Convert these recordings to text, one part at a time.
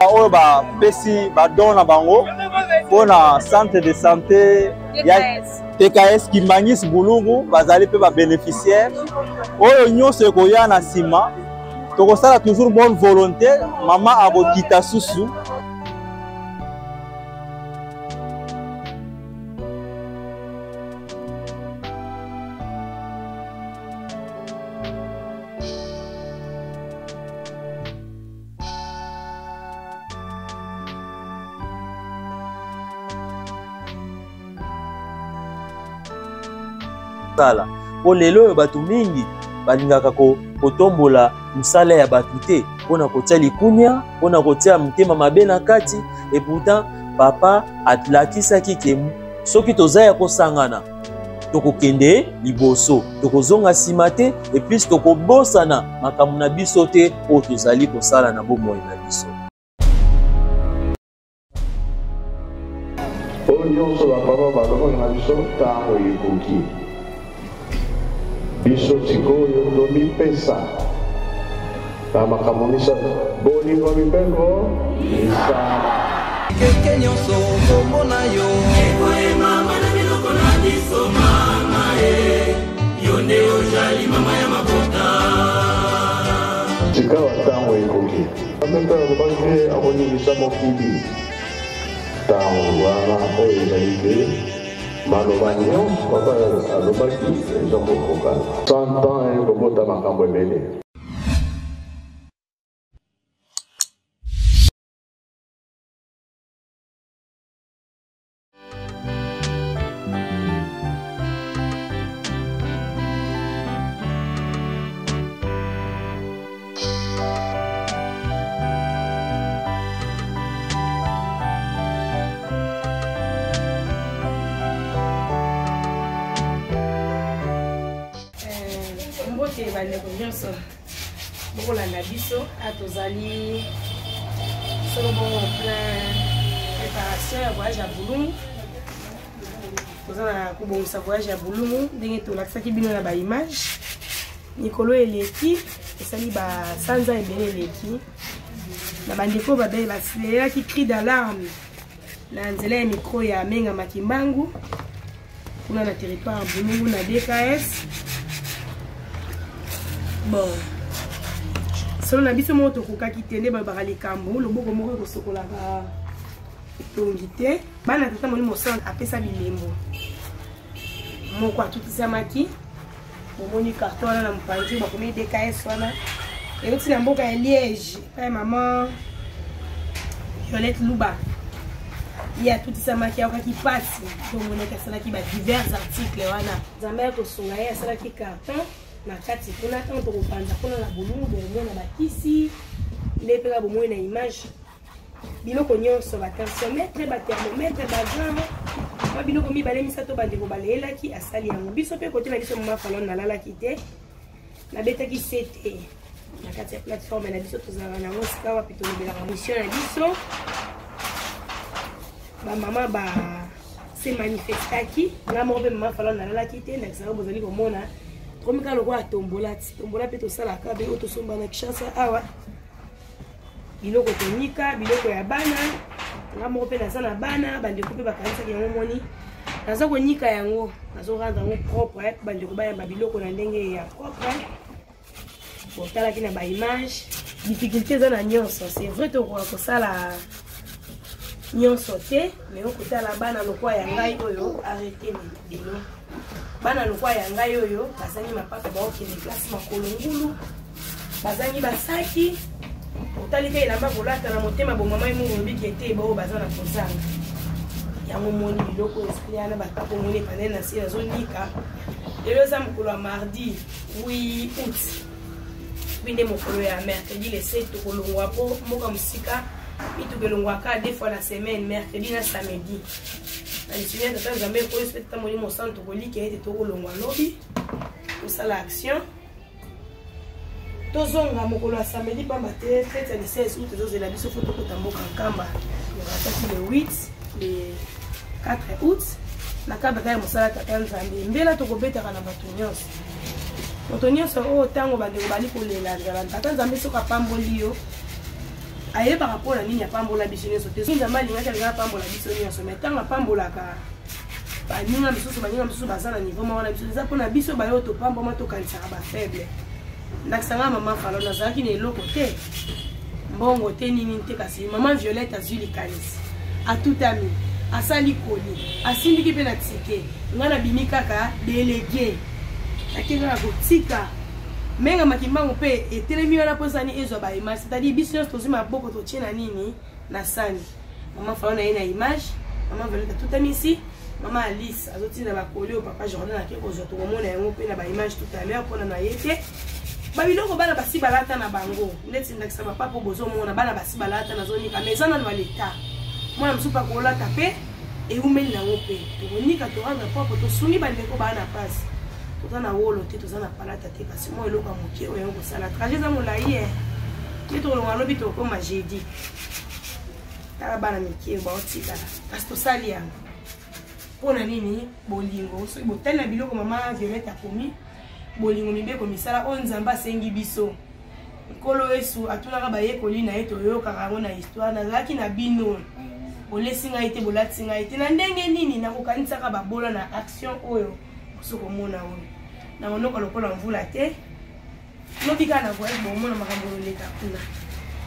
Oyo bapesi badon na bango mpo na centre de santé ya TKS Kimbanguiste Bulungu, bazali mpe babénéficiaire. Oyo nyonso ekoya na nsima, tokosala toujours bonne volonté, mama akokita susu. Sala mpo lelo oyo bato mingi balingaka kotombola mosala ya bato te mpo na kotia likunia, mpo na kotia motema mabe na kati. Et pourtant papa alakisaki ke soki toza ya kosangana tokokende liboso, tokozonga nsima te, et plus tokobosana makambo na biso te oyo tozali kosala na bomoi na biso. Oyo nyonso bapapa balobaki na biso ntango ekoki. Biso sikoyo tomipesa na makambo misato: bolingo, mibeko, misala. Keke nyonso kombo na yo ekoyemama na biloko na biso mama e yo nde ozali mama ya mabota. Sikawa ntango ekoki. Nzambe mpe alobaki te akoningisa mokili. Ntango wana oyo ezali te maloba nyonso papa alobaki eza kokokana. 100 ans ekobota makambo ebele. Mbote bandeko nyonso bokolanda biso, a tozali solo bongo plein préparation ya voyage ya Bulungu. Toza na kobongisa voyage ya Bulungu ndenge tolakisaki bino na baimage mikolo eleki, esali basanza ebele eleki na bandeko babe basilelaki cri d'alarme na nzela ya micro ya Menga Makimbangu kuna na territoire ya Bulungu na DKS. Bon, solo na biso moko tokokaki te, nde balobaka likambo loboko moko ekosokolaka tongi te. Bana tata Molimo Santu apesa bilembo moko atutisamaki, bomoni carton wana na mopanzi bakomi DKS wana euti na mboka ya Liège epai ya mama Violette Luba. Ye atutisamaki, ayokaki mpasi, tomonaki asalaki ba divers articles wana. Nzambe ya kosunga ye, asalaki carton na kati kuna. Ntango tokopanza kuna na Bulungu, bokomona bakisi nde mpe kaka bomoi na image, biloko nyonso, batensiomètre, bathermomètre, bagramme, mwa biloko mibale misato bandeko baleyelaki, asali yango. Biso mpe kote na biso, mama Falon, nalalaki te, nabetaki sete na kati ya plateforme na biso tozalaka nango sika wapi tolobelaka mission na biso. Bamama ba se manifestaki, nga moko mpe mama Falon nalalaki te. Ndakisaka bozali komona tokomi kaka lokola tombola ti tombola mpe tosalaka be oyo tosomba na Kinshasa awa, biloko tonika, biloko ya bana. Nga moko mpe naza na bana, bandeko mpe bakanisaki yango. Moni naza konika yango, nazorendre yango propre, bandeko bayamba biloko na ndenge ya propre. Botalaki na baimage, difficulté eza na nyonso. C'est vrai, tokoka kosala nyonso te, mais okotala bana lokwa ya ngai oyo, arrete bino, bana lokwa ya ngai oyo bazangi mapapa, baokende classe makolo ngulu, bazangi basaki, otali ka elamba kolata na motema bomama ye mungu olobiki ete bao baza na kozanga yango. Moni biloko ezali wana, bapapa, omoni epandeli na se, nazonika. Lelo eza mokolo ya mardi 8 août, puis nde mokolo ya mercredi le 7 tokolongwa mpo mboka mosika. Mituka elongwaka deux fois la semaine, mercredi na samedi. Na lisungi ya tata Nzambe ekoyo soki tata Molimo Santu, tokolika ete tokolongwa lobi, tosala action, tozonga mokolo ya samedi, pamba te fete ya le 16 août ezozela biso. Fo tokota mboka Nkamba, torataki le 8, le 4 août na cadre kaka ya mosala tata Nzambe. Mbela tokobetaka na bato nyonso, moto nyonso oyo ntango bandeko bali kolela nzala, tata Nzambe soki apamboli yo. Ayebaka mpo na nini apambola biso nyonso te. Nzambe alingaki alingaki apambola biso nyonso, mais ntango apambolaka baninga mosusu, baninga mosusu baza na niveau moko na biso. Eza mpona biso bayo topambwama, tokanisaka bafaible. Ndakisa nga mama Falo, nazalaki na eloko te, mbongo te, nini te, kasi mama Violette azwi likanisi, atutami, asali koli, asindiki mpe na tike. Ngai nabimi kaka delege, nake kaka kotika Menga Makimbangu mpe etelemi wana mpo ezani ezwa ba image, c'est-à-dire biso nyonso tozwi maboko totie na nini na sani. Mama Falo na ye na image, mama Violette atutamisi, mama Alice azotinda bakoli oyo papa Jordan ake kozwa, tokomona yango mpe na ba image tout à l'heure mpona na ye te. Babiloko bana basi balata na bango, ndeti ndakisa bapapa bozomona bana basi balata, nazonika mais eza nano ya leta, mwana mosusu mpe akolata mpe ewumeli nango mpe tokonika, torendre propre, tosungi bandeko baa na mpasi. Toza na wolo te, toza na palata te, kasi mwa eloko ya moke oyo yango kosala trajet eza molai e nde tokolonga lobi, tokokoma jeudi. Tala bana mike baotikala, kasi tosali yango mpo na nini? Bolingo. Soki botali na biloko mama Violette akomi, bolingo, mibeko, misala oyo Nzambe asengi biso. Nkolo Yesu atunaka bayekoli na ye, toyokaka yango na histoire: nazalaki na bino, bolesi ngai te, bolatisi ngai te, na ndenge nini nakokanisaka babola? Na action oyo soki komona oyo na konoka lokola mvula te, lobi kaka na voyage bomona makambo oleka kuna.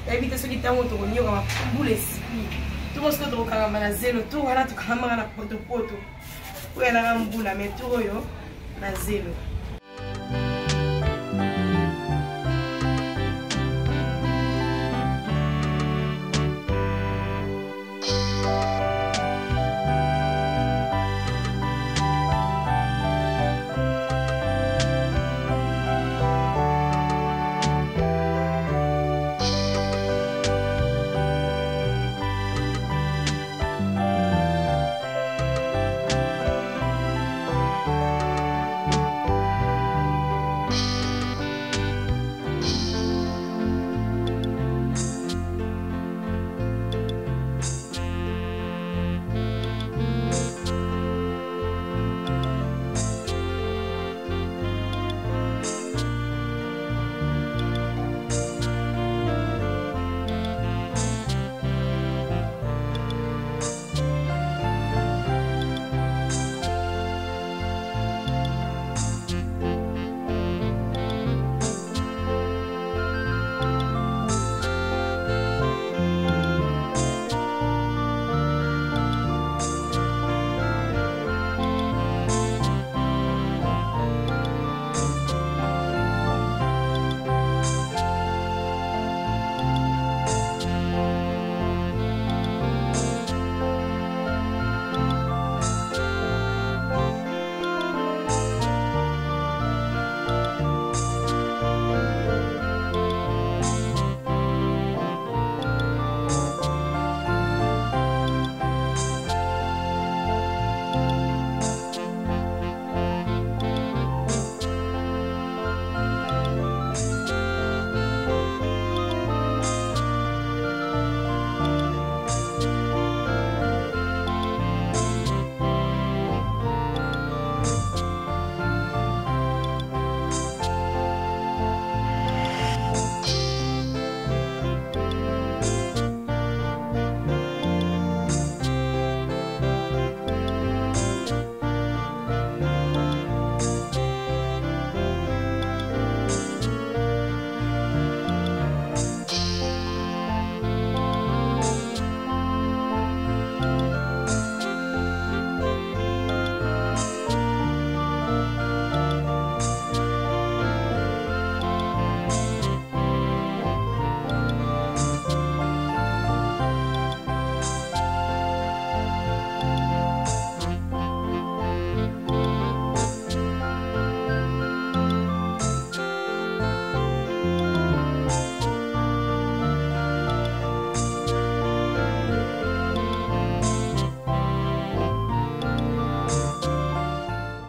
Nayebi te soki ntango tokonyoka mbula esili, toko soki tokokangama na zelo. Tour wana tokangamaka na potopoto oyo alaka mbula, mais tour oyo na zelo.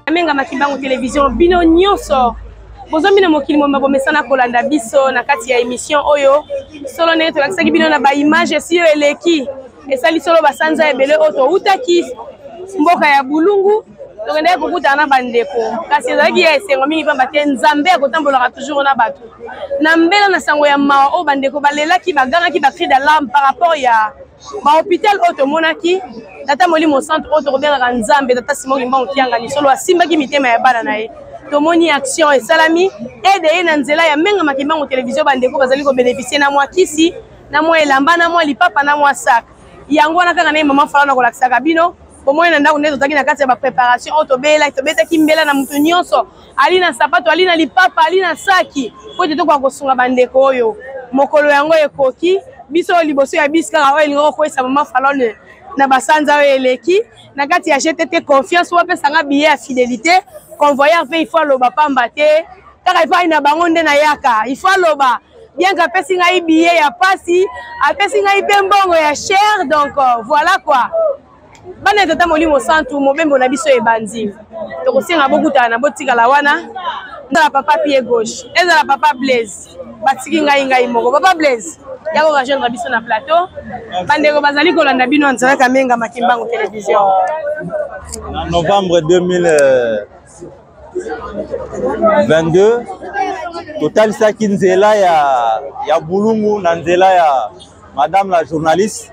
Amenga Makimbangu Television, bino nyonso bozomi na mokili mobimba, bomesana kolanda biso na kati ya émission oyo. Solo ndenge tolakisaki bino na baimage esi oyo eleki, esali solo basanza ebele oyo toutaki mboka ya Bulungu. Tokendaki kokutana na bandeko, kasi ezalaki ya esengo mingi pamba te Nzambe akotambolaka toujours na bato. Na mbela na sango ya mawa oyo bandeko balelaki, bagangaki ba cri d'alarme par rapport ya ba hôpital oyo tomonaki, Tata Molimo Centre oyo tokobengaka Nzambe, Tata Simon Kimbangu Kiangani solo asimbaki mitema ya bana na ye. Tomoni action esalami, aide ye na nzela ya Menga Kimbangu Television, bandeko bazali kobénéficier na mwa kisi, na mwa elamba, na mwa lipapa, na mwa sac. Yango wana kaka na mama Falana kolakisaka bino bomoi na ndako nde tozalaki na kati ya bapréparation oyo tobelaki, tobetaki mbela na moto nyonso, ali na sapato, ali na lipapa, ali na saki, po ete tokoka kosunga bandeko oyo. Mokolo yango ekoki biso liboso ya bisi kaka oyo elingi kokweyisa mama Falone na basanza oyo eleki na kati ya GTT Confiance, oyo apesanga billet ya fidélité. Convoyeur mpe il faut aloba pamba te, kaka epai na bango nde nayaka, il faut aloba bien que apesi ngai billet ya pasi, apesi ngai mpe mbongo ya cher. Donc voilà quoi, bana ya Tata Molimo Santu, mobembo na biso ebandi, tokosenga bokutana na botikala wana. Ezala papa pied gauche, ezala papa Blaise, batiki ngai ngai moko. Papa Blaise, ya ko rejoindre biso na plateau. Bandeko bazali kolanda bino en direct Menga Makimbangu Télévision. Na novembre 2022 totalisaki nzela ya Bulungu na nzela ya madame la journaliste,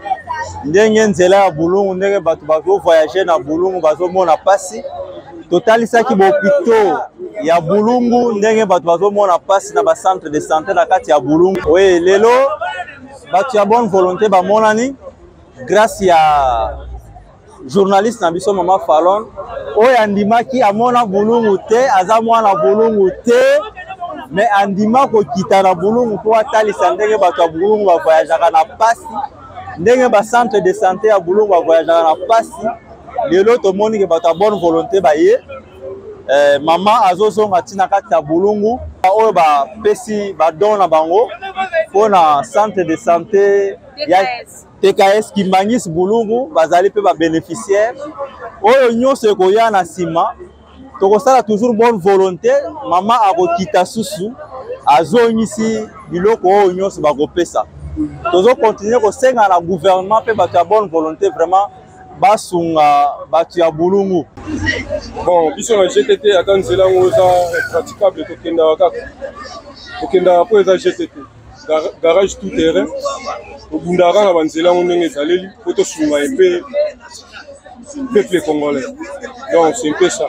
ndenge nzela ya Bulungu, ndenge bato bazo voyager na Bulungu bazomona pasi. Totalisaki bopito ya Bulungu, ndenge bato bazomona pasi na ba centre de santé na kati ya Bulungu. Oui, lelo bato ya bonne volonté bamonani grâce ya journaliste na biso mama Falon, oyo andimaki amona Bulungu te, aza mwana Bulungu te, mais andima kokita na Bulungu mpo atalisa ndenge bato ya Bulungu bavoyageaka na pasi, ndenge ba centre de santé ya Bulungu bavoyageaka na pasi. Lelo tomoni ke bato ya bonne volonté baye. Mama azozonga ntina kati ya Bulungu, oyo bapesi badon na bango mpona centre de santé ya TKS Kimbangis Bulungu, bazali mpe babénéficiaire. Oyo nyonso ekoya na nsima, tokosala toujours bonne volonté. Mama akokita susu, azongisi biloko oyo nyonso bakopesa. Tozokontinue kosenga na gouvernement mpe bato ya bonne volonté vraiment basunga bato ya Bulungu. Bon, biso na GTT, ata nzela yango eza praticable, tokendaka kaka, tokendaka mpo eza GTT garage tout terrain. Tobundaka na banzela yango ndenge ezaleli mpo tosunga mpe peuple congolais. Donc c'est un peu ça.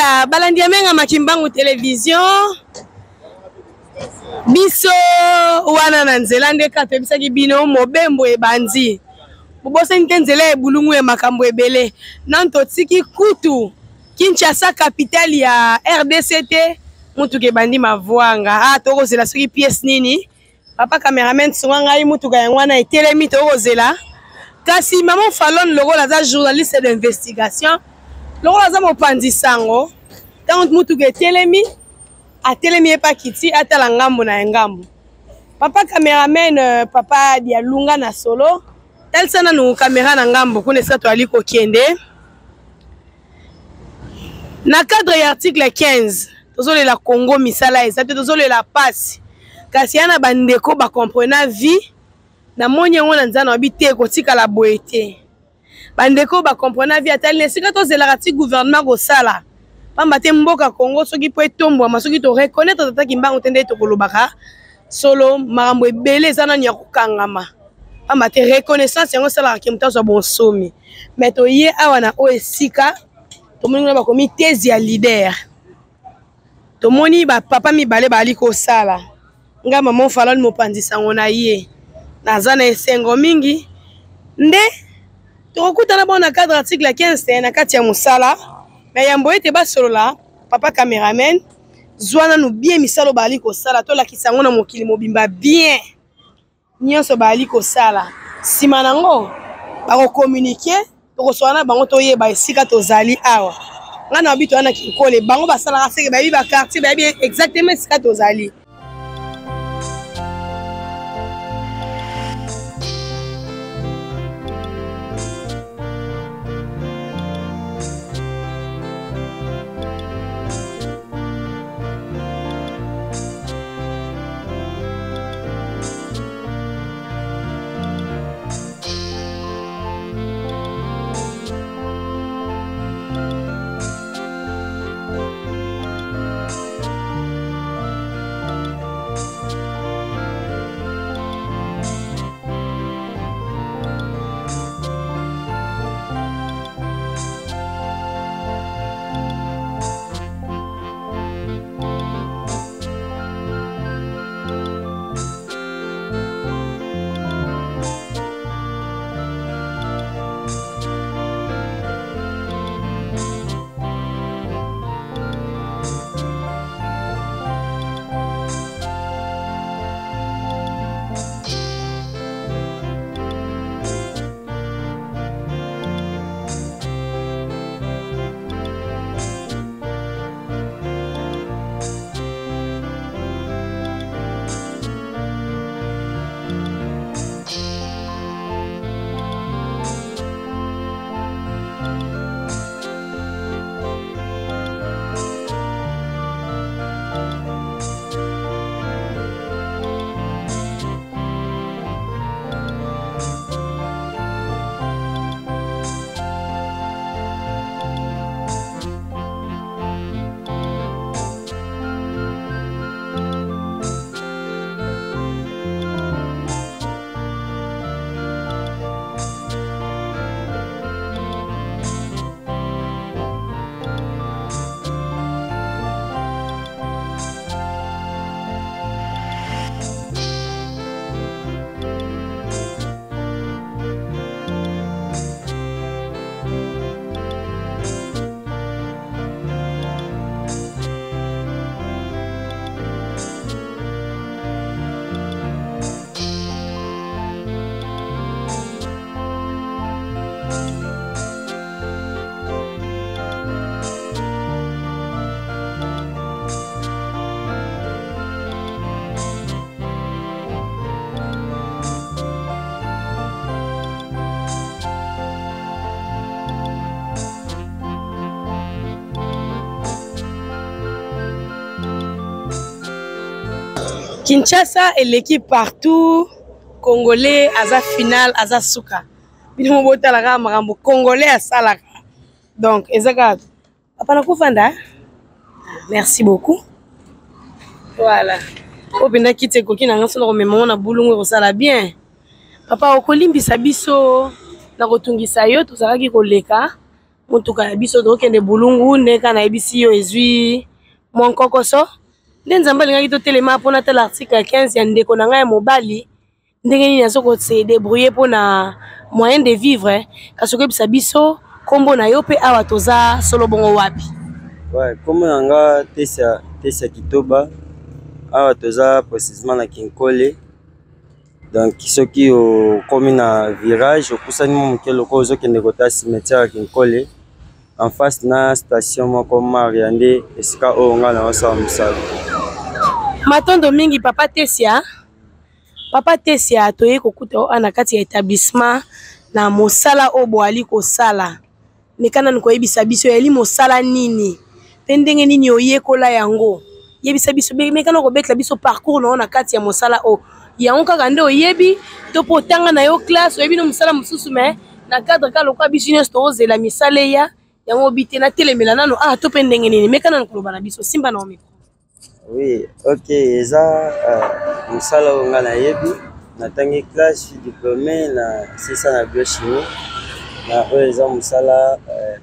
Voilà, balandi ya Menga Makimbangu Television. Biso wana na nzela nde kaka toyebisaki bino mobembo ebandi. Bobosani te nzela ya ebulungu ya makambo ebele. Nanu totiki kutu Kinshasa capitale ya RDC te, motuka ebandi mavuanga. Ah, tokozela soki pièce nini. Papa cameraman sunga ngai motuka yango wana etelemi tokozela. Kasi maman Falone lokola aza journaliste d'investigation, lokola aza mopanzi sango, ntango motuka etelemi, atelemi ye pa kiti atala ngambo na ngambo. Papa cameraman, euh, papa Dialunga na solo, talisa nanu kamera na ngambo kuna esika toali kokende. Na cadre ya article 15 tozolela Congo misala eza te, tozolela pasi, kasi ya na bandeko ba comprena vie namoni yango na nzana wabi te kotikala boye te. Bandeko ba comprena vie atali na esika tozelaka ti gouvernement kosala, pamba te mboka Congo soki po etombwama, soki to reconnaître tata Kimbangu te nde tokolobaka solo makambo ebele eza nanu ya kokangama, pamba te reconnaissance yango esalaka ke moto azwa bonsomi. Mais toye awa na oyo esika tomoni kuna bakomi thèse ya leader, tomoni ba papa mibale bazali kosala. Nga maman Falone mopanzi sango na ye, naza na esengo mingi nde tokokutana bongo na cadre article 15 te na kati ya mosala. Mais yambo ete basolola, papa cameraman zwa nanu bien misala bazali kosala, tolakisa yango na mokili mobimba bien nyonso bazali kosala. Nsima nango bakokommunike, tokosola na bango toyeba esika tozali awa. Nga na bito wana Kinkole, bango basalaka seke bayebi ba quartier, bayebi exactement esika tozali. Kinshasa eleki partout, Congolais aza final, aza suka. Bino botala kaka makambo Congolais asalaka. Donc eza kaka papa na kofanda. Merci beaucoup. Voilà. Oyo mpenza kiti ekoki na nga soki nakomema ngo na bulungu ekosala bien. Papa okolimbisa biso na kotungisa yo, tozalaki koleka. Motuka na biso tokende Bulungu nde kaka nayebisi yo ezwi mwa nkokoso. Nde Nzambe alingaki totelema mpo natala article 15 ya ndeko na ngai ya mobali ndenge nini azo ko se débrouiller mpo na moyen de vivre. Kasi okoyebisa biso nkombo na yo mpe awa toza solo bongo wapi? Ouais, nkombo na nga Tesia, Tesia Kitoba. Awa toza précisément na Kinkole. Donc soki okomi na virage opusani mwa moke lokola ozokende kota cimetière ya Kinkole, en face na station moko Maria, nde esika oyo ngai naosala mosala. Matondo mingi papa Tesia. Papa Tesia, toyei kokuta yo na kati ya établissement na mosala oyo boali kosala. Meka nanu koyebisa biso yali mosala nini mpe ndenge nini oyekola yango. Yebisa biso, meka na kobetela biso parcours na yo na kati ya mosala oyo. Yango kaka nde oyebi to mpo otanga na yo classe oyebi no mosala mosusu, mais na cadre kaka lokola biso nyonso tozela misala eya yango bi te natelemela nano ah to mpe ndenge nini? Meka nanu koloba na biso, simba na yo micro. Oui, ok, eza mosala oyo ngai nayebi. Natangi classe, suis diplômé na sisa na biochimie. Na oyo eza mosala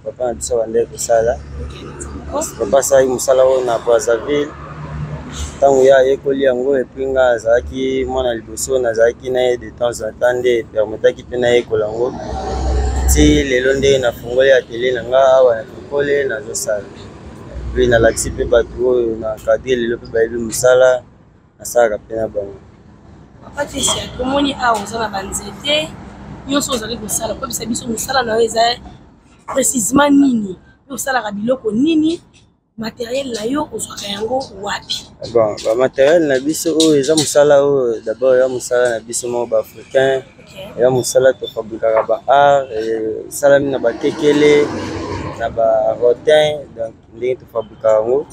papa na biso abandaki kosala. Papa asalaki mosala oyo na Brazzaville ntango ye ayekoli yango, et puis ngai azalaki mwana liboso, nazalaki na ye de temps en temps, nde permetaki mpe nayekola yango ti lelo nde nafungoli atelier na ngai awa na Kinkole nazosala. Mpe nalakisi mpe bato oyo na encadre lelo mpe bayebi mosala nasalaka mpe na bango. Papa Tesia, tomoni awa oza na banzete nyonso ozali kosala. Koyebisa biso mosala na yo eza précisement nini, mpe osalaka biloko nini, materiel na yo ozwaka yango wapi? Bon, bamateriel na biso oyo eza mosala oyo d'abord eza mosala na biso moko baafricain. Eza mosala tofabrikaka ba art, esalami na bakekele na ba rotin. Donc ndenge tofabrikaka yango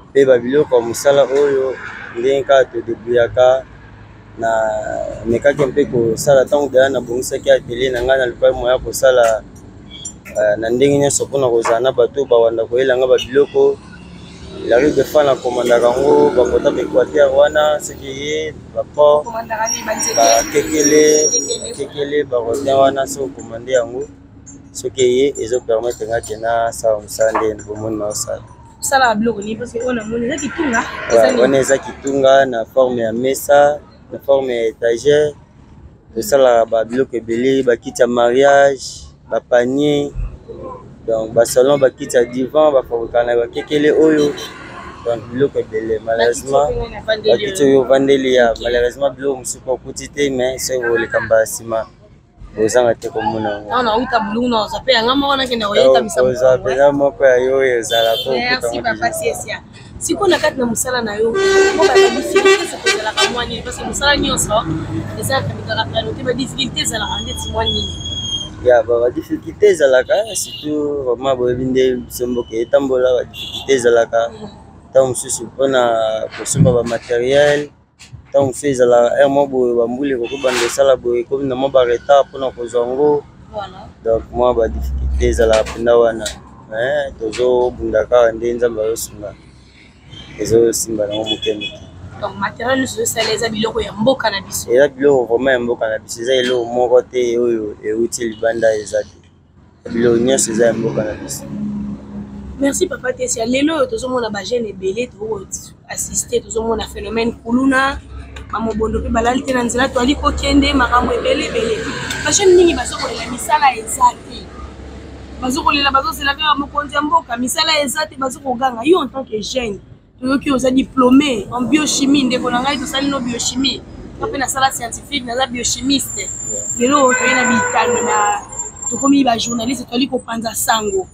mpe babiloko ya mosala oyo, ndenge kaka todebrouillaka na mekaki mpe kosala. Ntango deya nabongisaki atelier na ngai, nalukaki moya kosala na ndenge nyonso mpona kozala na bato bawanda koyela nga babiloko. La de fois nakomandaka yango bakota baéquateur wana, soki ye baport bakekele kekele barotin wana, soki okomande yango, soki eye, ezopermettre nga ke nasala mosala nde bomoni naosala. Osalaka biloko nini? Parce que oyo namoni eza kitunga. Wana eza kitunga na forme ya mesa, na forme ya étagère. Tosalaka babiloko ebele, bakiti ya mariage, bapanier, donc basalon, bakiti ya divan bafabrikaka na bakekele oyo. Donc biloko ebele. Malheureusement bakiti oyo ovandeli ya, malheureusement biloko mosusu okuti te, mais soki koleka mbala nsima ozanga te komona yango. Nauta Bulungu, naozwa mpe yanga moko, nakende koyekamisa. Ozwa mpenza moko ya yo oyo ezala po. Merci papa Tesia. Sikoyo na kati na mosala na yo mo badifficulté soki ezalaka mwa nini? Parce que mosala nyonso ezalaka mikakatano te, badifficulté ezalaka ndeti mwa nini? Ya, badifficulté ezalaka surtout vraiment boyebi nde biso mboka etambola. Badifficulté ezalaka ntango mosusu mpona kosomba bamateriel, ntango mosusu ezalaka heure moko boye bambula ekoki banda esala boye, ekomi na mwa baretard mpona kozwa yango. Donc mwa badifficulté ezalaka mpenza wana, mais tozobunda kaka nde Nzambe azosunga, ezosimba nango moke moke. Donc matériel nyonso ezosala eza biloko ya mboka na biso? Eza biloko vraiment ya mboka na biso, eza eloko moko te oyo euti libanda, eza te. Biloko nyonso eza ya mboka na biso. Merci papa Tesia. Lelo oyo tozomona bajeune ebele tokoassiste, tozomona phénomène kuluna, bamobondo mpe balali te na nzela, toali kokende makambo ebele ebele. Bajeune mingi bazokolela misala eza te, bazokolela, bazozela kaka mokonzi ya mboka, misala eza te, bazokoganga. Yo en tant que jeune, toyoki oza diplômé en biochimie. Ndeko na ngai, tosali no biochimie, nga mpe nasala scientifique, naza biochimiste. Lelo oyo toye na bitano na tokomi bajournaliste, toali kopanza sango.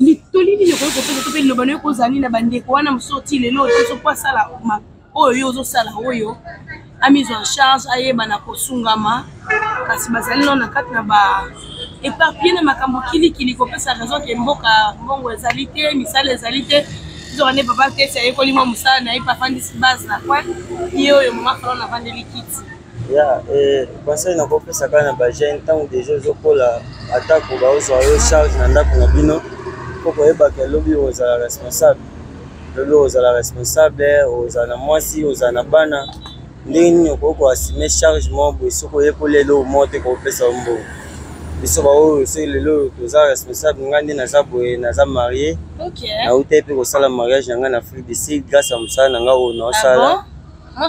Litoli nini okoki kopesa to mpe liloba nayo kozala nini na bandeko wana mosusu ti lelo toso po asala oyo yo ozosala, oyo amise en charge, ayeba na kosungama, kasi bazali nano na kati na ba éparpille na makambo kilikili, kopesa raison ke mboka mbongo ezali te, misala ezali te? Bizoka nde papa Tesi ayekoli mwa mosala na ye mpe afandisi base na coin ye oyo mama Falon avandeli kiti. Ya, conseil nakopesa kaka na bajeune, ntango deja ozokola, atako baozwa yo charge na ndako na bino, po koyebaka elobi ozala responsable. Lobi ozala responsable, ozala na mwasi, ozala na bana, ndenge nini okoki koassume charge moko boye soki oyekoli eloko moko te kopesa yo mbongo? Biso baoyo soki lelo toza responsable, ngai nde naza boye, naza marie. Nautai mpe kosala mariage na ngai na Afrique du Sud grâce ya mosala na ngai oyo naosala. Ah,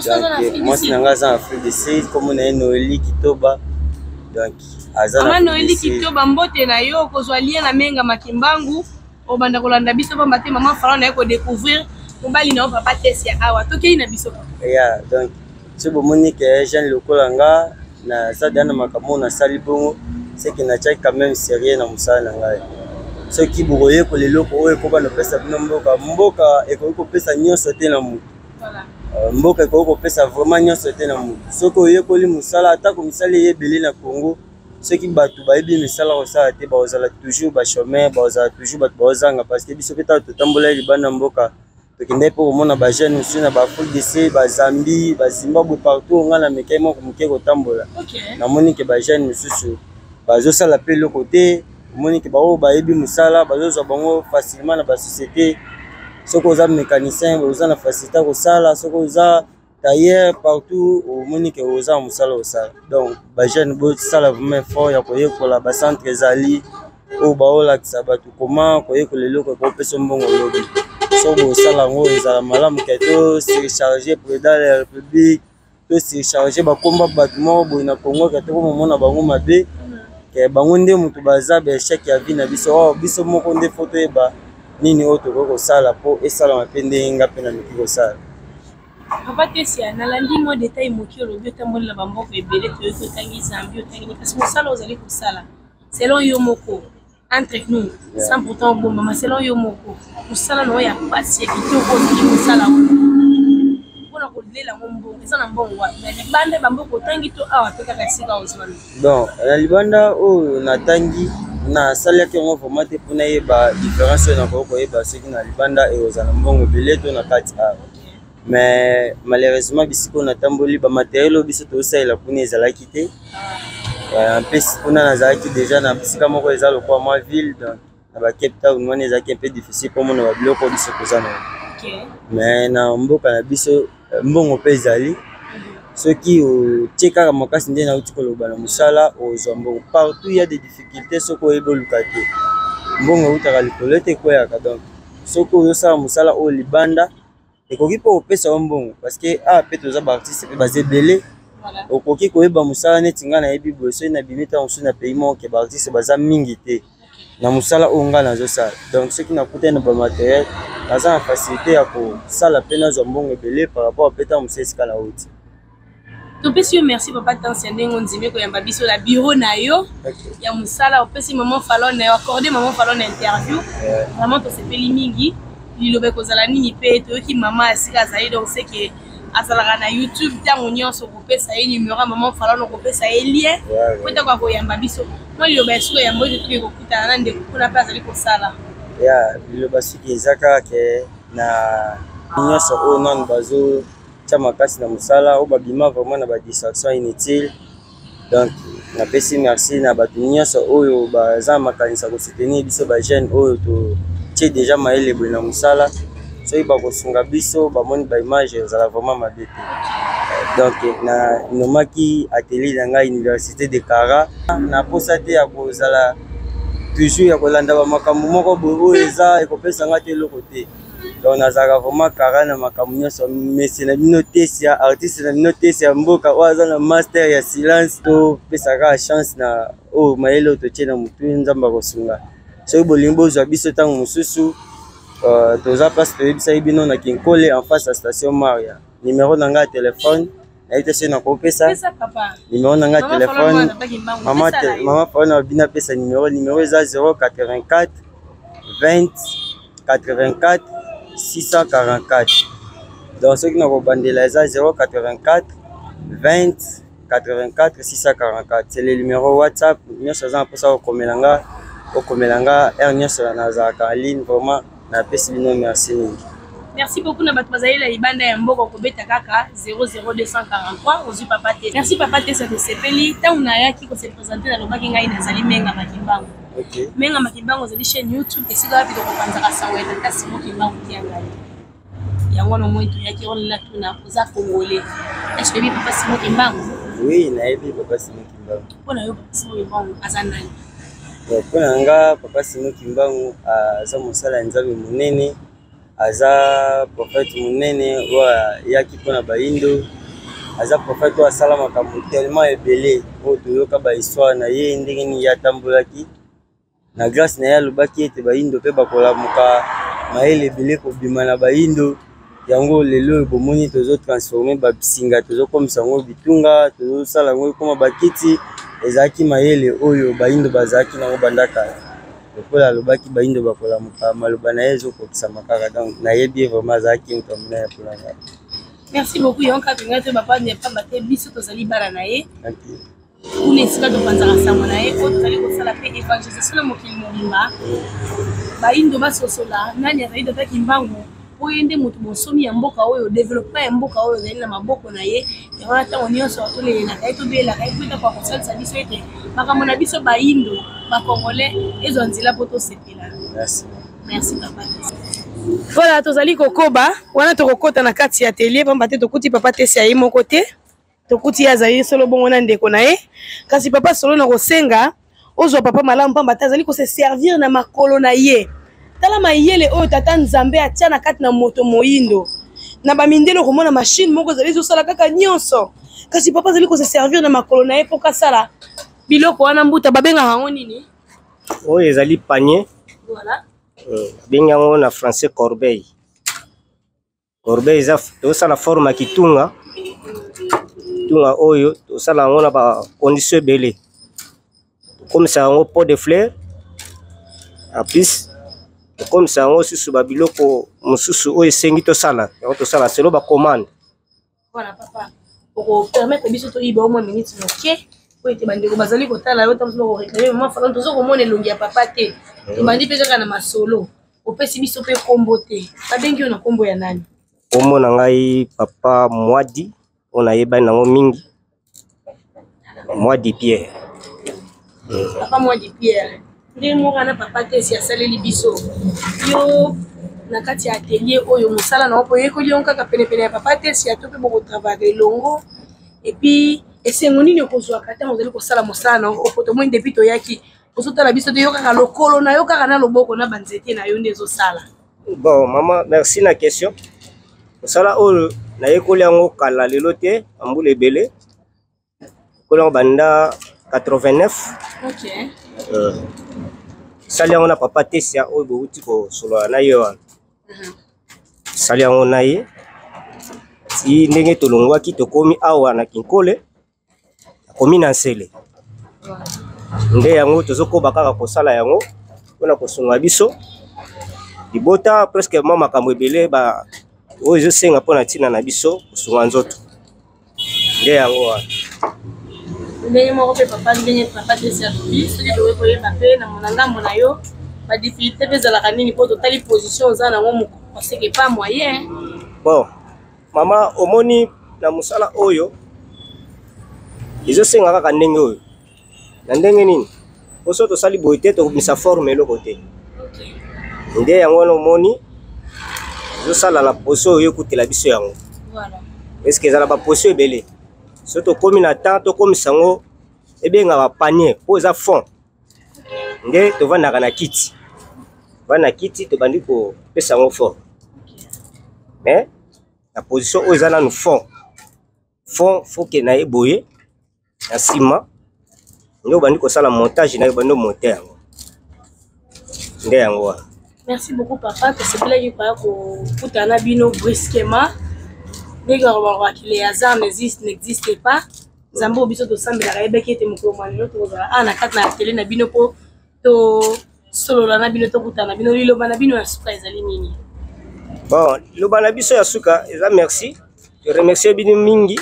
mwasi na ngai aza na Afrique du Sud, nkombo na ye Noeli Kitoba. Donc aza na Noeli Kitoba, mbote na yo. Okozwa lien na Menga Makimbangu, obanda kolanda biso pamba te mama Falon naye kodécouvrir mobali na yo papa Tesia awa. Tokei na biso. Ya, donc soki bomoni ke jeune lokola nga naza deya na makambo oyo nasali bongo, seke natiaki quand même sérieux na mosala na ngai. Soki bokoyekola eloko oyo ekoba kopesa bino mboka, mboka ekoki kopesa nyonso te na motu. Mboka ekoki kopesa vraiment nyonso te na motu. Soki oyekoli mosala, atako misala eye ebele na Congo, soki bato bayebi misala kosala te, bakozala toujours bachômeur, bakozala toujours bato baozanga. Parce que biso mpe ntango totambolaki libanda mboka, tokendaki mpe komona bajeune mosusu na baAfrique du Sud, baZambie, baZimbabwe, partout. Ngai na mekai moko moke kotambola, namoni ke bajeune mosusu bazosala mpe eloko te. Omoni ke baoyo bayebi mosala bazozwa bango facilement na basociété. Soki oza mécanicien, oza na facilité kosala. Soki oza tailleur, partout omoni ke oza na mosala osala. Donc bajeune, bosala vraiment effort ya koyekola. Bacentre ezali oyo baolakisa bato koma koyekola eloko ekopesa mbongo lobi. So bosala yango, ezala malamu ke to surcharge président ya République, to surcharge bakomba bato moko boye na Congo, ke tokomomona bango mabe, ke bango nde moto baza baéchec ya vie na biso. Oyo biso moko nde fo toyeba nini oyo tokoki kosala mpo esalama mpe ndenge nga mpe nameki kosala. Papa Tesia, nalandi mwa detail moki. Olobi otamboli na bamboka ebele, toyoki otangi Zambie, otangi, kasi mosala ozali kosala, selon yo moko, entre nous, sans pourtant obombama, selon yo moko, mosala na oyo ya pasi ya kitoko ozali kosala oyo mpona kolela yango, mbongo eza na mbongo wapi? Na libanda bamboka otangi to awa mpe kaka esika ozwami? Bon, na libanda oyo natangi, nasalaki yango vraiment te mpona yeba différence oyo nakoki koyeba soki na libanda ekozala mbongo ebele to na kati awa. Mais malheureusement, bisika oyo natamboli, bamatériel oyo biso tozosalela kuna ezalaki te. Mpe kuna nazalaki déjà na bisika moko eza lokola mwa ville, donc na ba Cape Town wana ezalaki un peu difficile mpo mona babiloko oyo biso toza na. Mais na mboka na biso mbongo mpe ezali soki otie kaka makasi. Nde nauti koloba, na mosala ozwa mbongo partout. Ya des difficultés soki oyebi oluka te. Mbongo eutaka likolo ete ekweyaka. Donc soki ozosala mosala oyo libanda, ekoki mpe kopesa yo mbongo, parce que awa mpe toza baartiste mpe baza ebele. Okoki koyeba mosala neti ngai nayebi boye, soki nabimi ntango mosusu na pays moko ke baartiste baza mingi te na mosala oyo ngai nazosala, donc soki nakutani na bamatériel, naza na facilité ya kosala mpe nazwa mbongo ebele par rapport mpe ntango mosusu esika nauti. Topesi yo merci, papa Tansia, ndenge ondimi koyamba biso na bureau na yo ya mosala. Opesi maman Falon, accordé maman Falon na interview. Vraiment tosepeli mingi. Liloba ekozala nini? Mpe toyoki mama esika azali, donc c'est que azalaka na YouTube ntango nyonso. Kopesa ye numero ya mama Falon, okopesa ye lien po ntango akoyamba biso. Mwa liloba ya suka yambo ete toke kokutana na ndeko kuna mpe azali kosala. Ya liloba soki eza kaka ke na nyonso oyo nanu bazotia makasi na mosala oyo, babima vraiment na badistraction inutile. Donc napesi merci na bato nyonso oyo baza makanisa kosoutenir biso bajeune oyo totie déjà mayele boye na mosala. Soki bakosunga biso, bamoni baimage, ezala vraiment mabe te. Donc na nomaki atelier na ngai Université de Kara. Na posa te ya kozala toujours ya kolanda bamakambo moko boye oyo eza ekopesa nga te eloko te. Donc nazalaka vraiment kara na makambo nyonso. Mese na bino Tesia, artiste na bino Tesia ya mboka oyo aza na master ya silence. Topesa kaka chance na oyo mayele oyo totie na motu, Nzambe akosunga. Soki bolingi bozwa biso ntango mosusu, toza place toyebisaki bino na Kinkole, en face ya station Maria. Numero na ngai ya telefone, nayebi te soki nakopesa numero na ngai ya telefone. Mama Faona bino apesa numero. Numero eza 084 20 84 644. Donc soki nakobandela, eza 084 20 84 644. C'est le numéro WhatsApp. Nyonso aza na mposa kokomela nga, okomela nga heure nyonso, nazalaka en ligne. Vraiment napesi bino merci mingi. Merci beaucoup na bato bazali na libanda ya mboka, kobeta kaka 00243, ozwi papa te. Merci papa te, sa tosepeli. Ntango nayaki kose présenter, nalobaki ngai nazali Menga Makimbangu. Menga Makimbangu ezali chaîne YouTube esika wapi tokopanzaka sango ya tata Simo Kimbangu Kiangani. Yango wana omoi toyaki wana. Tuna, oza Congolais, est ce que oyebi papa Simo Kimbangu? Oui, nayebi papa Simon Kimbangu. Mpo na yo papa Simon Kimbangu aza nani? Mpo na nga papa Simon Kimbangu aza mosala ya Nzambe monene, aza prophète monene oyo ayaki mpo na bayindo, aza prophète oyo asala makambo tellement ebele oyo toyoka ba histoire na ye ndenge nini ye atambolaki. Na grace na ye alobaki ete bayindo mpe bakolamuka, mayele ebele kobima na bayindo. Yango lelo oyo bomoni tozo transforme basinga, tozokomisa yango bitunga, tozosala yango ekoma bakiti. Ezalaki mayele oyo bayindo bazalaki nango banda kala. Lokola alobaki bayindo bakolamuka, maloba na ye ezokokisama kaka. Donc nayebi ye vraiment, azalaki moto ya monene mpona ngai. Merci beaucoup Yonka Pinga te papa ne pamba te biso tozali bana na ye. Okay. Kuna esika topanzaka sango na ye oyo tozali kosala mpe evangelisation na mokili mobimba, bayindo basosola nani azali tata Kimbangu, mpo ye nde moto bonsomi ya mboka oyo, developpement ya mboka oyo ezali na maboko na ye. Yango wana ntango nyonso tolelelaka ye, tobelelaka ye mpo ete akoka kosalisa biso ete makambo na biso bayindo bacongolais ezwa nzela mpo tosepela. Merci papa. Voilà, tozali kokoba wana, tokokota na kati ya atelier pamba te tokuti papa Tesia ye moko te. Tokuti ye azali solo bongo na ndeko na ye. Kasi papa solo na kosenga ozwa papa malamu pamba te azali kose servir na makolo na ye. Tala mayele oyo tata Nzambe atia na kati na moto moyindo. Na bamindele okomona machine moko ezali ezosala kaka nyonso, kasi papa azali kose servir na makolo na ye mpo kasala biloko wana. Mbuta, babengaka yango nini? Oyo ezali panier. Voilà. Babengi yango na français corbeille. Corbeille eza tosala forme ya kitunga. Kitunga oyo tosala yango na ba condition ebele. Tokomisa yango pot de fleur. En plus tokomisa yango susu ba biloko mosusu oyo esengi tosala. Yango tosala selon ba commande. Voilà papa, oko permettre biso toyiba au moins minute moke po ete bandeko bazali kotala yo ntango mosusu bakoreklame mama Falone, toza komona elongi ya papa te. Tobandi mpe kaka na masolo, opesi biso mpe nkombo te. Babengi yo na nkombo ya nani? Nkombo na ngai papa Mwadi, oyo nayebani nango mingi Mwadi Pierre. Papa Mwadi Pierre, ndenge moko wana papa Tesi asaleli biso yo na kati ya atelier oyo, mosala na yo mpo oyekoli yango kaka penepene ya papa Tesi to mpe bokotravaillaka elongo? Et puis esengo nini okozwaka ntango ozali kosala mosala na yo? Opo tomoni depuis toyaki ozotala biso te, yo kaka lokolo na yo kaka na loboko na banzete na yo nde ezosala. Bon mama, merci na question. Mosala oyo nayekoli yango kala lelo te, mbula ebele. Nayekoli yango banda 89. Okay. Sali yango na papa Tesia oyo bowuti kosolola na ye wana. Sali yango na ye ti ndenge tolongwaki, tokomi awa na Kinkole, komi na Nsele. Nde yango tozokoba kaka kosala yango mpona kosunga biso libota, presque mwa makambo ebele ba oyo ezosenga mpona ntina na biso kosunga nzoto, nde yango wana. Ndenge moko mpe papa, ndenge papa Tesi alobi, soki tokoki koyeba mpe na mona ngambo na yo badifficulté mpe ezalaka nini, mpo totali position oza nango mokolo seke pas moyen. Bon mama, omoni na mosala oyo ezosenga kaka ndenge oyo na ndenge nini, po soki tosali boye te tokobimisa forme eloko te. Nde yango wana omoni ezosala na poso oyo ekutela biso yango. Eske ezala baposo ebele, soki tokomi na temps tokomisa yango ebengaka panier po eza fond, nde tovandaka na kiti, tovanda na kiti tobandi kopesa yango forme. Mais na position oyo eza nanu fond fond, foke na ye boye na nsima nde obandi kosala montage na yo, obandi omonte yango, nde yango wana. Merci beaucoup papa, tosepelaki koya kokutana na bino brusquement. Ndenge balobaka le hasard n'existe pas. Nzambe oyo biso tosambelaka ayebaki ete mokolo mwa lelo tokozala awa na kati na atelier na bino mpo tosolola na bino, tokutana na bino. Liloba na bino ya suka ezali nini? Bon, liloba na biso ya suka eza merci. Toremercie bino mingi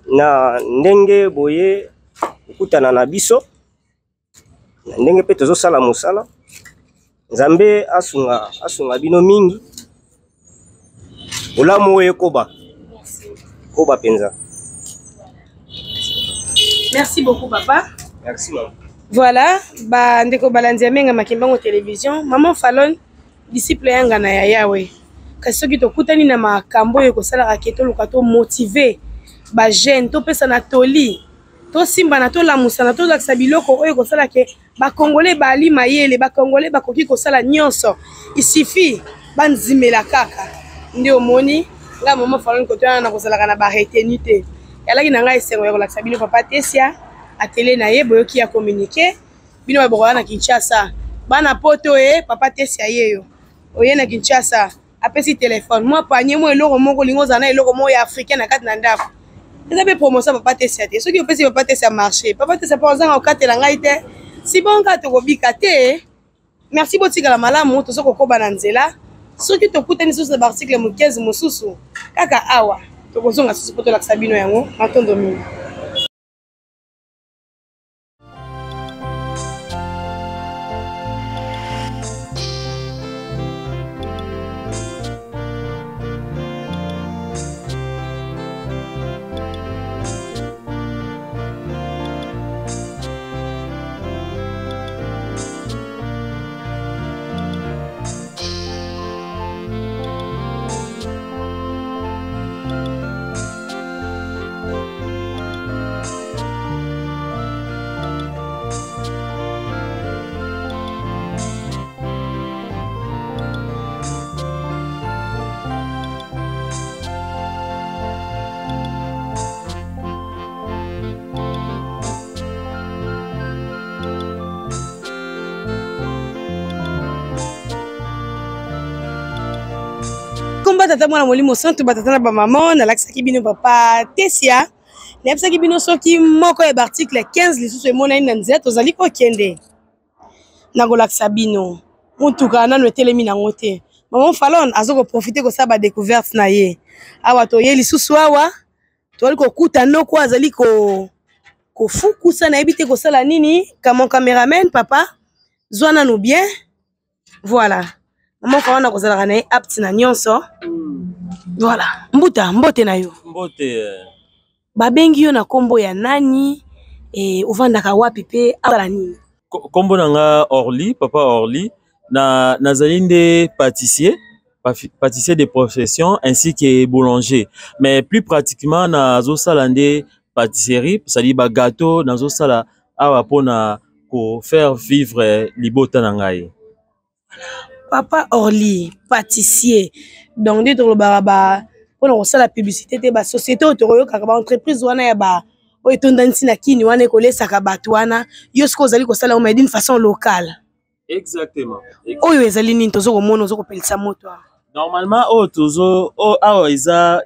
na ndenge boye kokutana na biso, na ndenge mpe tozosala mosala. Nzambe asunga, asunga bino mingi. Bolamu oyo ekoba koba mpenza. Merci beaucoup papa. Merci mama. Voilà, bandeko balandi ya Menga Makimbango Télévision, maman Falone, disciple ya ngana ya Yahweh. Kasi soki tokutani na makambo oyo ekosalaka ke toluka to motiver Bajeune, topesana toli, tosimbana, tolamusana, tolakisa biloko oyo ekosala ke bakongole bali mayele, bakongole bakoki kosala nyonso. Isifi banzimela kaka nde omoni ngai mama Falone koto wana nakozalaka na baretenu te. Yalaki na ngai esengo ya kolakisa bino papa Tesia atelier na ye, boyoki ya communiquer bino babokola na Kinshasa, bana poto e papa Tesia yeyo oye na Kinshasa apesi telefone mwa panier mwa eloko moko olingi ozala na eloko moko ya africain na kati na ndako. Eza mpe promotion papa Tesia te. Soki opesi papa Tesia marché, papa Tesia mpo ozanga kokatela ngai te, si bon kaka tokobika te. Merci, botikala malamu, toza kokoba na nzela. Soki tokutani susu na baarticle mokeze mosusu kaka awa, tokozonga susu mpo tolakisa bino yango. Matondo mingi. Komba tata mwana molimo santu, batata na bamama, nalakisaki bino papa Tesia, nayebisaki bino soki moko ya baarticle 15 lisusu emonani na nzela tozali kokende, nakolakisa bino. Motuka nano etelemi nango te, mama Falon aza koprofite kosala badecouverte na ye. Awa toye lisusu awa tozali kokuta noko azali kofukusa, nayebi te kosala nini. Mon cameraman papa zwa nanu bien. Voilà, mama Falon akozalaka na ye apte na nyonso. Voilà, mbuta, mbote na yo. Mbote. Babengi yo na kombo ya nani? E, ovandaka wapi pe asala nini? Kombo na nga Orly, papa Orly, na nazali nde pâtissier, pâtissier de profession ainsi que boulanger. Mais plus pratiquement nazosala nde pâtisserie, c'est-à-dire ba gâteau nazosala awa pona ko faire vivre libota na ngai. Papa Orly, pâtissier. Donc nde tolobaka ba mpona kosala publicité te, ba société oyo tokoyokaka ba entreprise wana ya ba oyo etondani ntina kini wana ekolesaka bato wana, yo soki ozali kosala yango mais d'une façon locale. Exactement. Oyo ezali nini tozo komona ozo kopelisa moto awa? Normalement oyo tozo oyo awa eza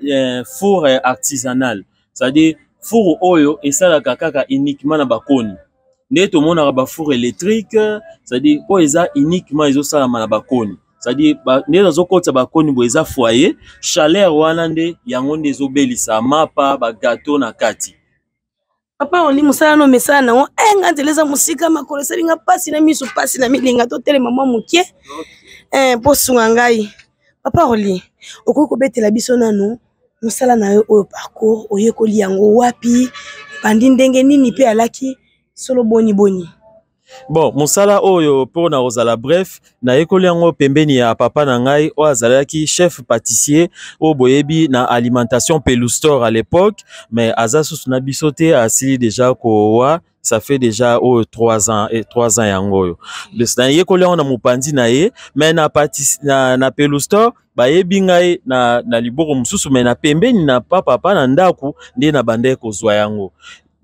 four artisanal, c'est-à-dire four oyo esalaka kaka uniquement na bakoni. Nde tomonaka ba four électrique, c'est-à-dire oyo eza uniquement ezosalama na bakoni. C'est-à-dire nde nazokotisa bakoni boye eza foyer, chaleur wana nde yango nde ezobelisa mapa ba gâteau na kati. Papa Orly, mosala no mesala nango, nga nzela eza mosika, makolo esali nga pasi na miso, pasi na milinga, totelema mwa moke, mpo sunga ngai. Papa Orly, okoki kobetela biso nanu mosala na yo oyo, parcours oyekoli yango wapi, obandi ndenge nini mpe alaki solo boni boni? Bon, mosala oyo mpo na kozala bref, nayekoli yango pembeni ya papa na ngai oyo azalaki chef pâtissier oyo boyebi na alimentation Peloustor à l'époque, mais aza susu na biso te, asili déjà kowa, ça fait déjà oyo 3 ans et 3 ans yango oyo. Nayekoli yango na mopanzi na ye, mais na pâtiss, na Peloustor bayebi ngai na liboko mosusu, mais na pembeni na papa na ndako nde na bandaki kozwa yango.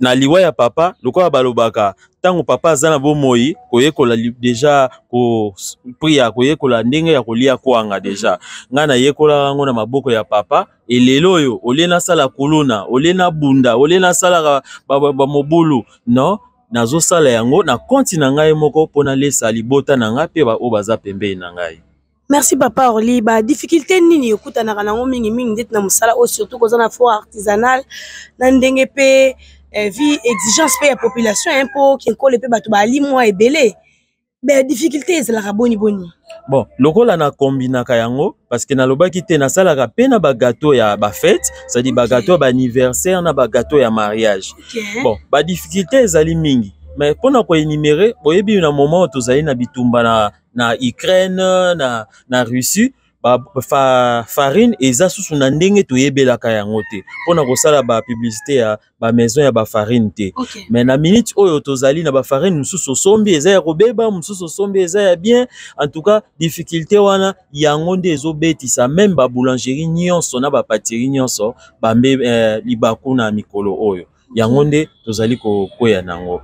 Na liwa ya papa, lokola balobaka ntango papa aza na bomoi, koyekola deja ko prix ya koyekola ndenge ya kolia kwanga deja ngai nayekolaka yango na maboko ya papa. Elelo oyo olie nasala kuluna, olie nabunda, olie nasalaka ba mobulu, non, nazosala yango na konti na ngai moko mpo nalesa libota na ngai mpe baoyo baza pembeni na ngai. Merci papa Orly. Ba difficulté nini okutanaka nango mingi mingi ndeti na mosala oyo, surtout koza na foire artisanale na ndenge pe vie exigence pe ya population, hein, po kinkole pe bato bali mwa ebele, ba difficulté ezalaka boni boni? Bon, lokola na kombinaka yango parce que nalobaki te nasalaka pe na ba gâteau ya ba fête, c'est-à-dire ba gâteau ya ba anniversaire na ba gâteau ya mariage. Bon, ba difficulté ezali mingi, mais mpona koénumérer, boyebi na moment oyo tozali na bitumba na Ukraine, na Russie, Ba farine eza susu na ndenge toyebelaka yango te mpona kosala ba publicité ya ba maison ya ba farine te. Mais na minute oyo tozali na ba farine, mosusu osombi eza ya kobeba, mosusu osombi eza ya bien. En tout cas, difficulté wana yango nde ezobetisa même ba boulangerie nyonso na ba pâtisserie nyonso bambe libaku na mikolo oyo. Yango nde tozali kokweya nango.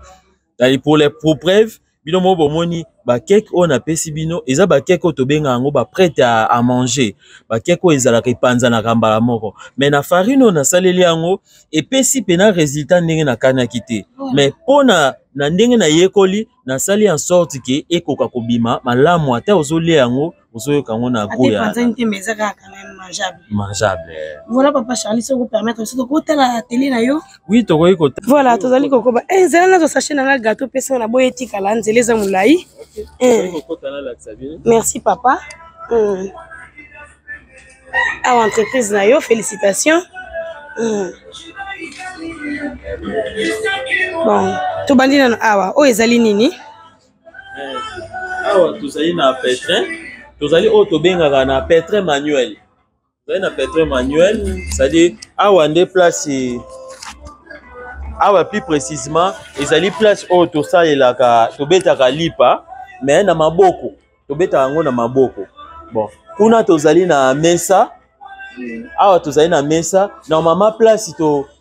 Pour preuve, bino moko bomoni bakeke oyo napesi bino, eza bakeke oyo tobengaka yango baprête à manger, bakeke oyo ezalaka epanzanaka mbala moko. Mais na farine oyo nasaleli yango, epesi mpena résultat ndenge nakanaki te. Mais mpo na ndenge nayekoli, nasali en sorte ke ekoka kobima malamu, ata ozolia yango, ozoyoka yango na goût ya mangeable. Mangeable. Voilà, papa Charlie, soki permettre biso, tokotala télé na yo? Oui, tokoki kotala. Voilà, tozali kokoba. Nzela nazo sachet na nga gâteau, pesa na boye, etikala nzela eza molai. Merci, papa. Awa entreprise na yo, félicitations. Bon, tobandi nano awa. Oyo ezali nini? Awa tozali na pétrin, tozali oyo tobengaka na pétrin manuel. Tozali na pétrin manuel, c'est-à-dire awa nde place, awa plus précisément ezali place oyo tosalelaka, tobetaka lipa mais na maboko, tobetaka yango na maboko. Bon, kuna tozali na mesa, awa tozali na mesa. Normalement place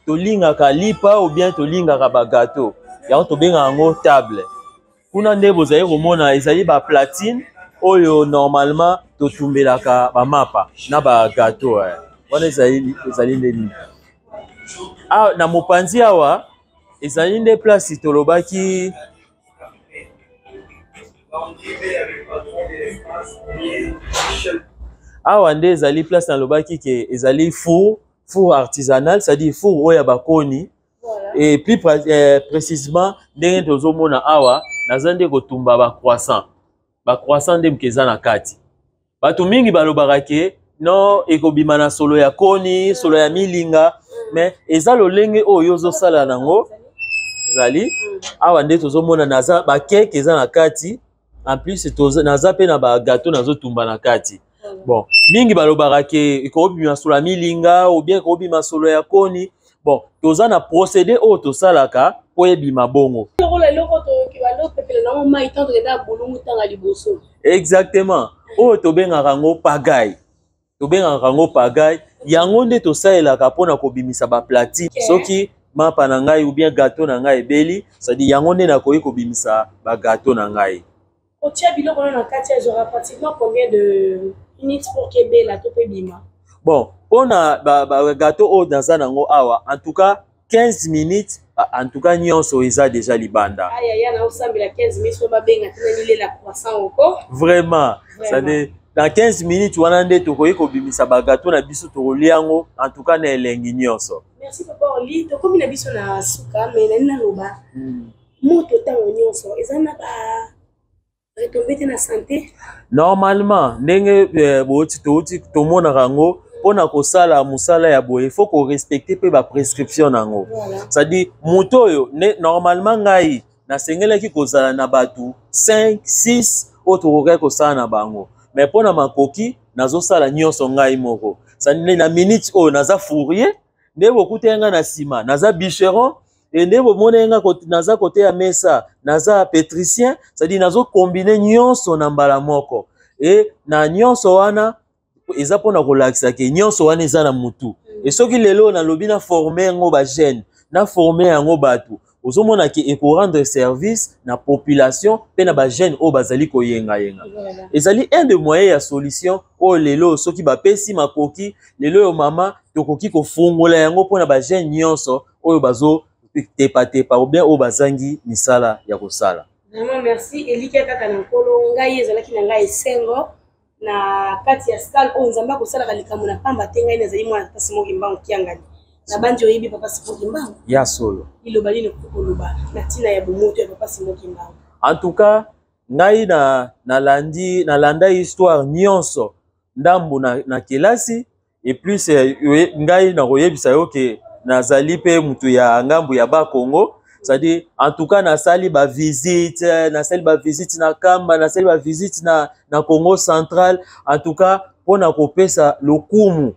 tolingaka lipa ou bien tolingaka bagâteau, yango tobengaka yango table. Kuna nde bozali komona ezali baplatine oyo normalement totumbelaka bamapa na bagâteau. Wana ezali nde nini? Ah, na mopanzi awa ezali nde place tolobaki. Awa nde ezali place nalobaki ke ezali four artisanal, c'est-à-dire four oyo ya bakoni. Et plus précisément, ndenge tozomona awa, naza nde kotumba bacroissant. Bacroissant nde moke eza na kati. Bato mingi balobaka ke non, ekobima na solo ya koni, solo ya milinga, mais eza lolenge oyo ozosala nango. Ezali awa nde tozomona naza bakeke eza na kati. En plus naza mpe na bagâteau nazotumba na kati. Bon, mingi balobaka ke ekobima solo ya milinga ou bien ekobima solo ya koni. Bon, toza na procédé oyo tosalaka mpo ebima bongo. Lokola eloko toyoki bandopepela nango mai ntango tokenda bulungu ntanga liboso. Exactement, oyo tobengaka yango pagaille, tobengaka yango pagaille. Yango nde tosalelaka mpona kobimisa baplatine. Soki mapa na ngai ou bien gâteau na ngai ebeli, c'est-à-dire yango nde nakoki kobimisa bagâteau na ngai. Kotia biloko wana na kati ezwaka pratiquement combien de minutes pour ke ebela to mpe bima? Bon, mpona bagâteau oyo naza nango awa, en tout cas 15 minutes, en tout cas nyonso eza déjà libanda. Ayaya, na osambela 15 minutes po babenga tina milela croissant oko. Vraiment, c'est-à-dire dans 15 minutes wana nde tokoki kobimisa bagâteau na biso, tokolia yango en tout cas na elengi nyonso. Merci, papa Oli. Tokomi na biso na suka, mais nani naloba, moto ntango nyonso eza na ba retombées te na santé? Normalement, ndenge bouti touti tomonaka yango, mpona kosala mosala ya boye, faut korespecte mpe baprescription na yango. C'est-à-dire moto oyo normalement ngai nasengelaki kozala na bato 5 6 oyo tokokaki kosala na bango, mais mpona makoki nazosala nyonso ngai moko. C'est-à-dire na minute oyo naza fourrier, nde bokutaki ngai na nsima naza bûcheron, e nde bomoni nga naza côté ya mesa naza pétrissien. C'est-à-dire nazokombine nyonso na mbala moko. E na nyonso wana eza mpona kolakisa ke nyonso wana eza na mutu. E soki lelo nalobi na forme yango bajeune, na forme yango bato, ozomona ke ekorendre service na population mpe na bajeune oyo bazali koyengayenga. Ezali un de moyen ya solution oyo lelo soki bapesi makoki, lelo oyo mama tokoki kofungola yango mpona bajeune nyonso oyo bazotepatepa ou bien oyo bazangi misala ya kosala. Vraiment merci. Elikia kaka na Nkolo. Ngai ezalaki na ngai esengo na kati ya scale oyo. Nzambe akosalaka likambo na pamba te. Ngai nazali mwana Papa Simon Kimbangu Kiangani. Na bandi oyebi Papa Simon Kimbangu. Ya solo. Liloba nini okoki koloba na ntina ya bomoto ya Papa Simon Kimbangu? En tout cas, ngai na nalandi, nalanda histoire nyonso ndambu na kelasi. Et plus ngai nakoyebisa yo ke nazali mpe mutu ya ngambu ya Bakongo. C'est-à-dire, en tout cas, nasali bavisite, nasali bavisite na Kamba, nasali bavisite na Congo Central, en tout cas. mpo na kopesa lokumu,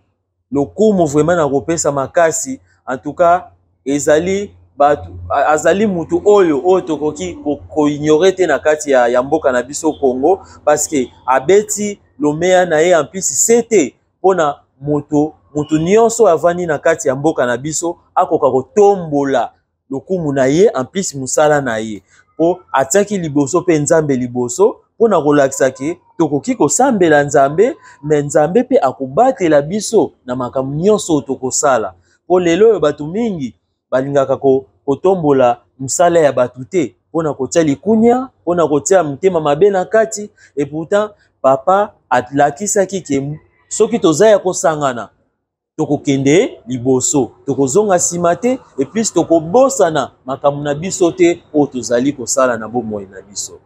lokumu vraiment na kopesa makasi. En tout cas ezali bato, azali mutu oyo oyo tokoki koignore te na kati ya, ya mboka na biso Congo, parce que abeti lomeya na ye en plus sete mpo na moto moto nyonso avandi na kati ya mboka na biso akoka kotombola lokumu na ye en plus mosala na ye, mpo atiaki liboso mpe Nzambe liboso mpo na kolakisa ke tokoki kosambela Nzambe, me Nzambe mpe akobatela biso na makambo nyonso oyo tokosala. Mpo lelo oyo bato mingi balingaka kotombola mosala ya bato te mpo na kotia likunya, mpo na kotia motema mabe na kati. Et pourtant papa alakisaki ke soki toza ya kosangana tokokende liboso, tokozonga nsima te, et plus tokobosana makambo na biso te oyo tozali kosala na bomoi na biso.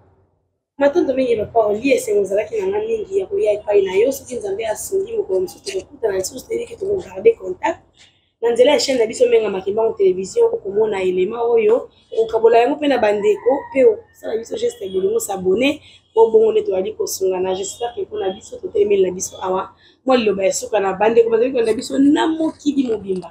Matondo mingi papa Oli, esengo ezalaki na nga mingi ya koya epai na yo. Soki Nzambe asungi, mokolo mosusu tokokutana lisusu, toyebi ke tokogarde contact na nzela ya chaîne na biso Menga Makimbangu Television. Okomona elema oyo, okokabola yango mpe na bandeko, mpe osala biso geste ya bolingo, s'abonner po bongo nde toyali kosungana. J'espère que mpona biso totelemeli na biso awa mwa liloba ya suka na bandeko bazali kolanda biso na mokili mobimba.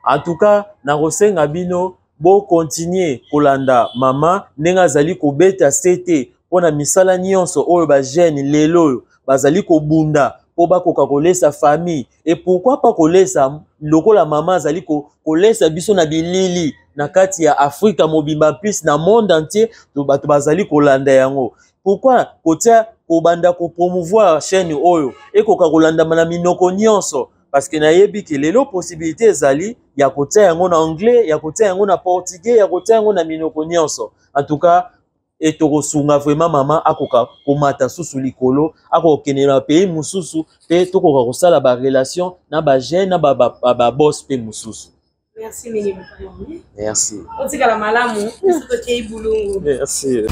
En tout cas nakosenga bino bo continuer kolanda mama ndenge azali kobeta sete mpo na misala nyonso oyo ba jeune lelo oyo bazali kobunda mpo bakoka kolesa famille, et pourquoi pas kolesa lokola mama azali kolesa biso na bilili na kati ya Afrika mobimba, plus na monde entier to bato bazali kolanda yango. Pourquoi kotia kobanda kopromouvoir chaîne oyo ekoka kolandama na minoko nyonso, parce que nayebi ke lelo possibilité ezali ya kotia yango na anglais, ya kotia yango na portugais, ya kotia yango na minoko nyonso. En tout cas e tokosunga vraiment mama akoka komata susu likolo, akokende na pays mosusu mpe tokoka kosala ba relation na ba jeune na ba, ba, ba, ba boss mpe mosusu. Merci mingi papa Normi. Merci. Otikala malamu, biso tokei bulungu. Merci.